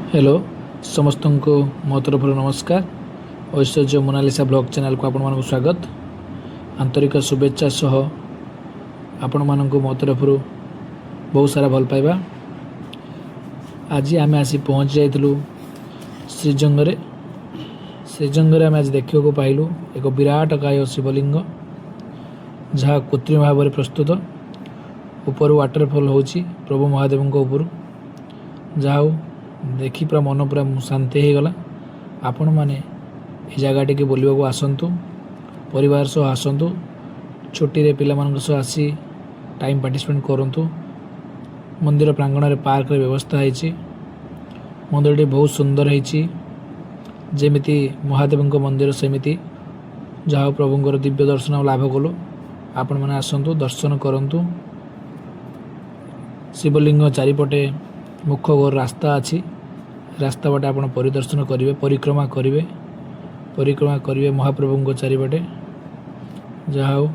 Hello, ସମସ୍ତଙ୍କୁ ମୋ ତରଫରୁ ନମସ୍କାର। ଐଶ୍ୱର୍ଯ୍ୟ ମୋନାଲିସା ବ୍ଲଗ୍ ଚ୍ୟାନେଲକୁ ଆପଣମାନଙ୍କୁ ସ୍ୱାଗତ। ଆନ୍ତରିକ ଶୁଭେଚ୍ଛା ସହ ଆପଣମାନଙ୍କୁ ମୋ ତରଫରୁ ବହୁତ ସାରା ଭଲ ପାଇବା। ଆଜି ଆମେ ଆସି ପହଞ୍ଚି ଯାଇଥିଲୁ ଶ୍ରୀଜଙ୍ଗରେ। ଶ୍ରୀଜଙ୍ଗରେ ଆମେ ଆଜି ଦେଖିବାକୁ ପାଇଲୁ ଏକ ବିରାଟ କାୟ ଶିବଲିଙ୍ଗ, ଯାହା କୃତ୍ରିମ ଭାବରେ ପ୍ରସ୍ତୁତ। ଉପରୁ ୱାଟରଫଲ୍ ହେଉଛି ପ୍ରଭୁ ମହାଦେବଙ୍କ ଉପରୁ। ଯାହା ହଉ, ଦେଖି ପୁରା ମନ ପୁରା ଶାନ୍ତି ହେଇଗଲା। ଆପଣମାନେ ଏ ଜାଗାଟିକି ବୁଲିବାକୁ ଆସନ୍ତୁ, ପରିବାର ସହ ଆସନ୍ତୁ, ଛୁଟିରେ ପିଲାମାନଙ୍କ ସହ ଆସି ଟାଇମ୍ ପାର୍ଟିସିପେଟ୍ କରନ୍ତୁ। ମନ୍ଦିର ପ୍ରାଙ୍ଗଣରେ ପାର୍କର ବ୍ୟବସ୍ଥା ହେଇଛି। ମନ୍ଦିରଟି ବହୁତ ସୁନ୍ଦର ହେଇଛି, ଯେମିତି ମହାଦେବଙ୍କ ମନ୍ଦିର ସେମିତି। ଯାହା ହଉ, ପ୍ରଭୁଙ୍କର ଦିବ୍ୟ ଦର୍ଶନ ଲାଭ କଲୁ। ଆପଣମାନେ ଆସନ୍ତୁ, ଦର୍ଶନ କରନ୍ତୁ। ଶିବଲିଙ୍ଗ ଚାରିପଟେ ମୁଖ୍ୟ ରାସ୍ତା ଅଛି। ରାସ୍ତା ବାଟେ ଆପଣ ପରିଦର୍ଶନ କରିବେ, ପରିକ୍ରମା କରିବେ, ପରିକ୍ରମା କରିବେ ମହାପ୍ରଭୁଙ୍କ ଚାରିପଟେ। ଯାହା ହଉ,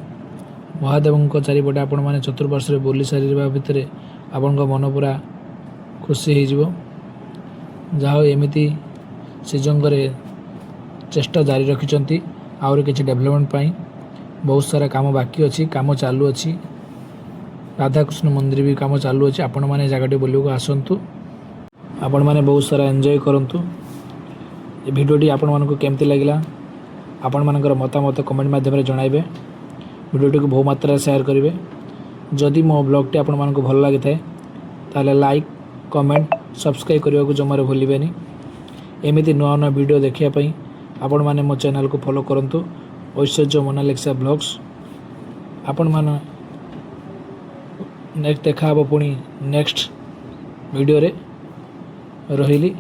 ମହାଦେବଙ୍କ ଚାରିପଟେ ଆପଣମାନେ ଚତୁଃପାର୍ଶ୍ୱରେ ବୁଲି ସାରିବା ଭିତରେ ଆପଣଙ୍କ ମନ ପୁରା ଖୁସି ହେଇଯିବ। ଯାହା ହଉ, ଏମିତି ଶ୍ରୀଜଙ୍ଗରେ ଚେଷ୍ଟା ଜାରି ରଖିଛନ୍ତି ଆହୁରି କିଛି ଡେଭଲପମେଣ୍ଟ ପାଇଁ। ବହୁତ ସାରା କାମ ବାକି ଅଛି, କାମ ଚାଲୁଅଛି। ରାଧାକୃଷ୍ଣ ମନ୍ଦିର ବି କାମ ଚାଲୁଅଛି। ଆପଣମାନେ ଏ ଜାଗାଟି ବୁଲିବାକୁ ଆସନ୍ତୁ। ଆପଣମାନେ ବହୁତ ସାରା ଏନ୍ଜୟ କରନ୍ତୁ। ଏ ଭିଡ଼ିଓଟି ଆପଣମାନଙ୍କୁ କେମିତି ଲାଗିଲା, ଆପଣମାନଙ୍କର ମତାମତ କମେଣ୍ଟ ମାଧ୍ୟମରେ ଜଣାଇବେ। ଭିଡ଼ିଓଟିକୁ ବହୁ ମାତ୍ରାରେ ସେୟାର କରିବେ। ଯଦି ମୋ ବ୍ଲଗ୍ଟି ଆପଣମାନଙ୍କୁ ଭଲ ଲାଗିଥାଏ, ତାହେଲେ ଲାଇକ୍, କମେଣ୍ଟ, ସବସ୍କ୍ରାଇବ୍ କରିବାକୁ ଜମାରୁ ଭୁଲିବେନି। ଏମିତି ନୂଆ ନୂଆ ଭିଡ଼ିଓ ଦେଖିବା ପାଇଁ ଆପଣମାନେ ମୋ ଚ୍ୟାନେଲକୁ ଫଲୋ କରନ୍ତୁ, ଐଶ୍ୱର୍ଯ୍ୟ ମୋନାଲିସା ବ୍ଲଗ୍ସ। ଆପଣମାନେ ନେକ୍ସଟ ଦେଖା ହେବ ପୁଣି ନେକ୍ସଟ ଭିଡ଼ିଓରେ। ରହିଲି,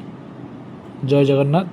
ଜୟ ଜଗନ୍ନାଥ।